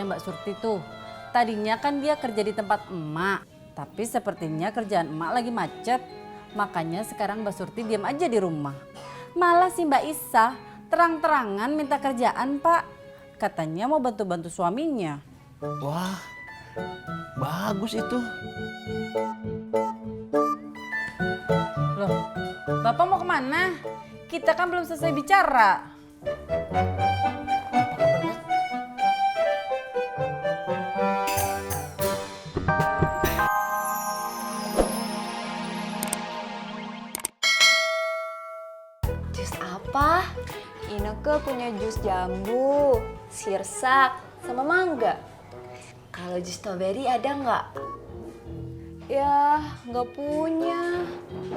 punya Mbak Surti tuh. Tadinya kan dia kerja di tempat emak, tapi sepertinya kerjaan emak lagi macet. Makanya sekarang Mbak Surti diam aja di rumah. Malah si Mbak Isa terang-terangan minta kerjaan, Pak. Katanya mau bantu-bantu suaminya. Wah, bagus itu. Loh, Bapak mau kemana? Kita kan belum selesai bicara. Jus apa? Ineke punya jus jambu, sirsak, sama mangga. Kalau jus strawberry ada nggak? Ya, nggak punya.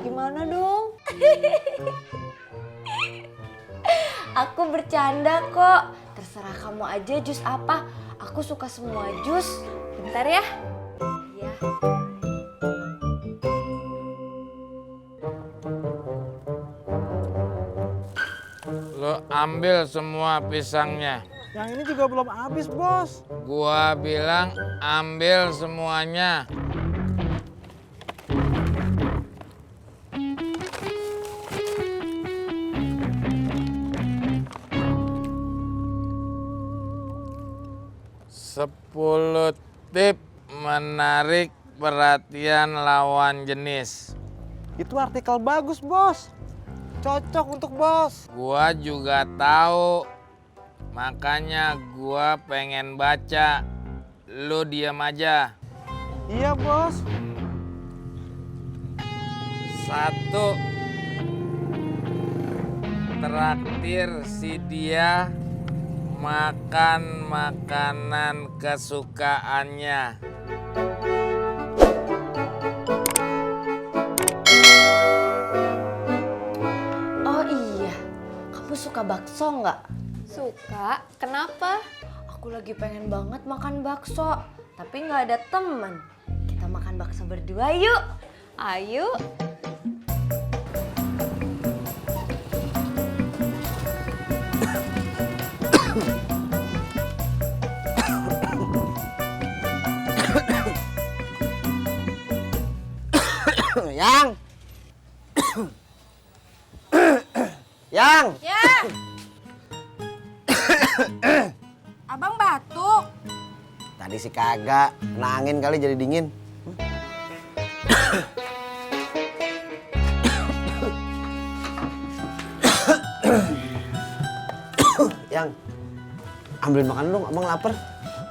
Gimana dong? Aku bercanda kok. Terserah kamu aja jus apa. Aku suka semua jus. Bentar ya. Iya. Lo ambil semua pisangnya. Yang ini juga belum habis, Bos. Gua bilang ambil semuanya. Sepuluh tip menarik perhatian lawan jenis. Itu artikel bagus, Bos. Cocok untuk Bos. Gua juga tahu. Makanya gua pengen baca. Lu diam aja. Iya, Bos. 1. Traktir si dia makan makanan kesukaannya. Oh iya, kamu suka bakso nggak? Suka. Kenapa? Aku lagi pengen banget makan bakso, tapi nggak ada temen. Kita makan bakso berdua yuk. Ayo. Yang. Yang. Ya. Abang batuk. Tadi sih kagak. Kena angin kali jadi dingin. Yang. Ambilin makan dong, abang lapar.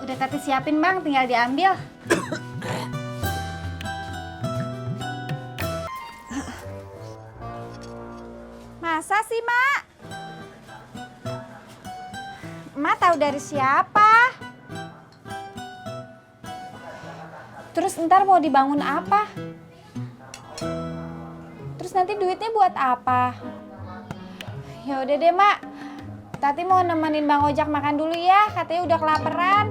Udah Tati siapin bang, tinggal diambil. Masa sih mak? Mak tahu dari siapa? Terus ntar mau dibangun apa? Terus nanti duitnya buat apa? Ya udah deh mak, Tati mau nemenin Bang Ojak makan dulu ya, katanya udah kelaparan.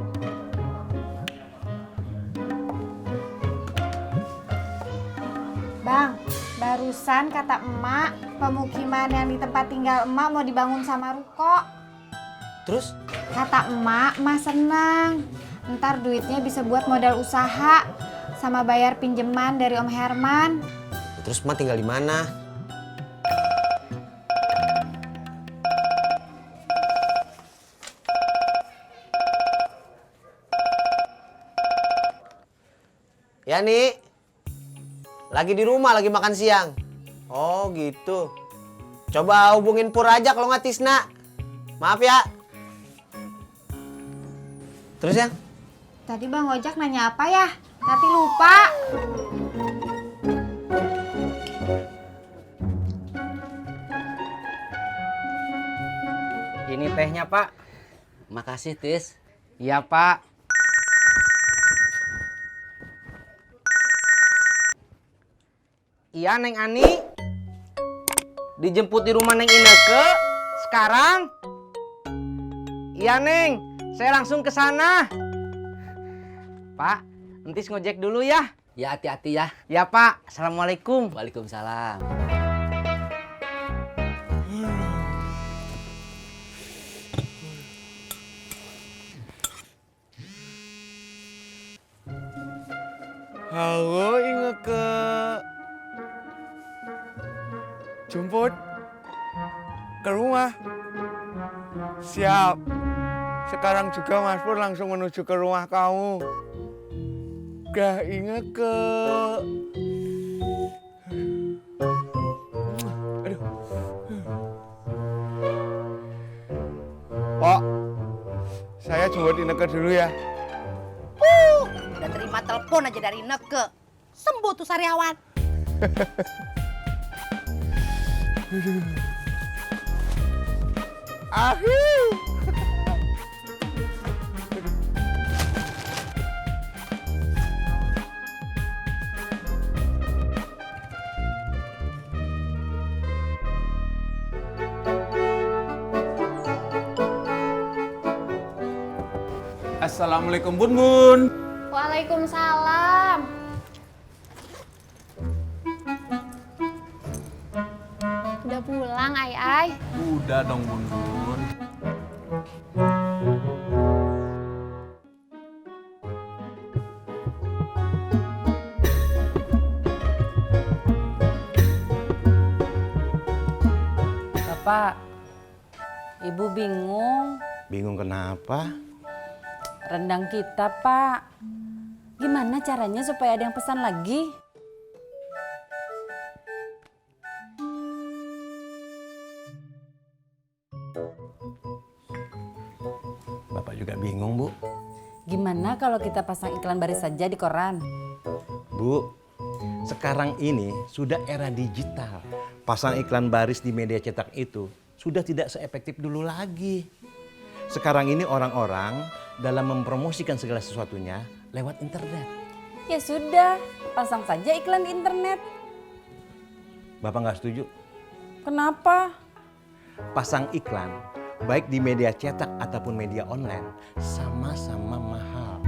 Bang, barusan kata emak, pemukiman yang di tempat tinggal emak mau dibangun sama ruko. Terus? Kata emak senang. Ntar duitnya bisa buat modal usaha sama bayar pinjeman dari Om Herman. Terus emak tinggal di mana? Ya nih, lagi di rumah, lagi makan siang. Oh gitu. Coba hubungin Pur aja kalau nggak Tisna. Maaf ya. Terus ya? Tadi Bang Ojak nanya apa ya? Tati lupa. Ini tehnya, Pak. Makasih, Tis. Iya, Pak. Iya, Neng Ani. Dijemput di rumah Neng Ineke sekarang. Iya, Neng. Saya langsung ke sana. Pak, entis ngojek dulu ya. Ya, hati-hati ya. Ya, Pak. Assalamualaikum. Waalaikumsalam. Halo, Ineke. Jemput ke rumah. Siap. Sekarang juga Mas Pur langsung menuju ke rumah kamu. Gak Ineke. Aduh. Pak, saya jemput Ineke dulu ya. Udah terima telepon aja dari Neke. Sembuh tuh sariawan. Ahiu. Assalamualaikum Bun Bun. Waalaikumsalam. Udah pulang, Ai. Udah dong Bun Bun. Bapak, Ibu bingung. Bingung kenapa? Rendang kita, Pak. Gimana caranya supaya ada yang pesan lagi? Bapak juga bingung, Bu. Gimana kalau kita pasang iklan baris saja di koran? Bu, sekarang ini sudah era digital. Pasang iklan baris di media cetak itu sudah tidak seefektif dulu lagi. Sekarang ini orang-orang dalam mempromosikan segala sesuatunya lewat internet. Ya sudah, pasang saja iklan di internet. Bapak nggak setuju? Kenapa? Pasang iklan, baik di media cetak ataupun media online, sama-sama mahal.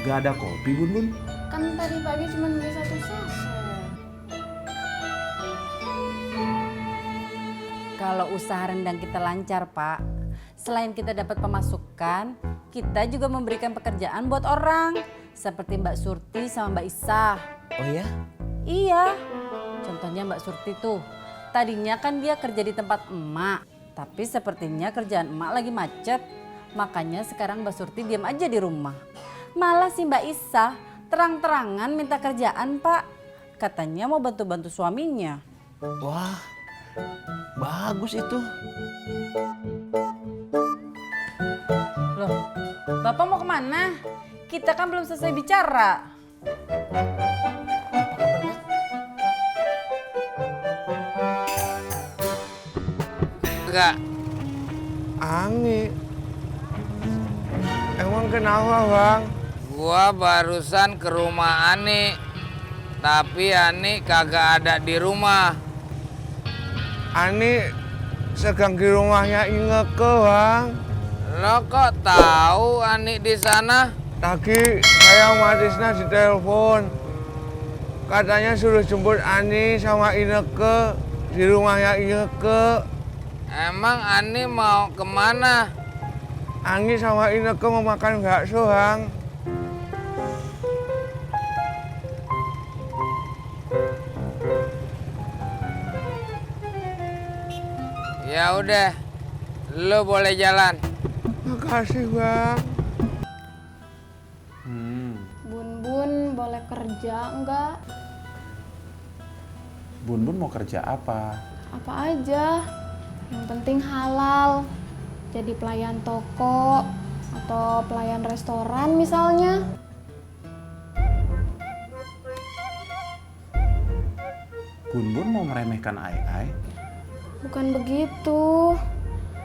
Gak ada kopi Bun Bun? Kan tadi pagi cuma beli 1 saset. Kalau usaha rendang kita lancar, Pak, selain kita dapat pemasukan, kita juga memberikan pekerjaan buat orang. Seperti Mbak Surti sama Mbak Isah. Oh ya? Iya, contohnya Mbak Surti tuh. Tadinya kan dia kerja di tempat emak. Tapi sepertinya kerjaan emak lagi macet. Makanya sekarang Mbak Surti diam aja di rumah. Malah si Mbak Isah terang-terangan minta kerjaan, Pak. Katanya mau bantu-bantu suaminya. Wah, bagus itu. Loh, Bapak mau kemana? Kita kan belum selesai bicara. Enggak, Ani. Emang kenapa Bang? gua barusan ke rumah Ani. Tapi Ani kagak ada di rumah. Ani sedang di rumahnya Ineke Bang. Lo kok tahu Ani di sana? Tadi saya sama Tisna ditelepon. Katanya suruh jemput Ani sama Ineke di rumahnya Ineke. Emang Ani mau kemana? Ani sama Ineke mau makan bakso Bang. Ya udah, lo boleh jalan. Makasih Bang. Bun boleh kerja enggak? Bun Bun mau kerja apa? Apa aja. Yang penting halal. Jadi pelayan toko atau pelayan restoran misalnya. Bun Bun mau meremehkan Ai? Bukan begitu.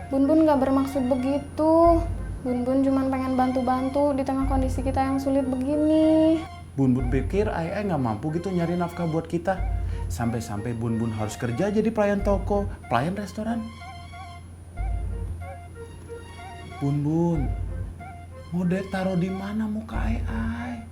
Bun Bun gak bermaksud begitu. Bun Bun cuma pengen bantu-bantu di tengah kondisi kita yang sulit begini. Bun Bun pikir Ai nggak mampu gitu nyari nafkah buat kita. Sampai-sampai Bun Bun harus kerja jadi pelayan toko, pelayan restoran. Bun Bun, mau taruh di mana muka Ai?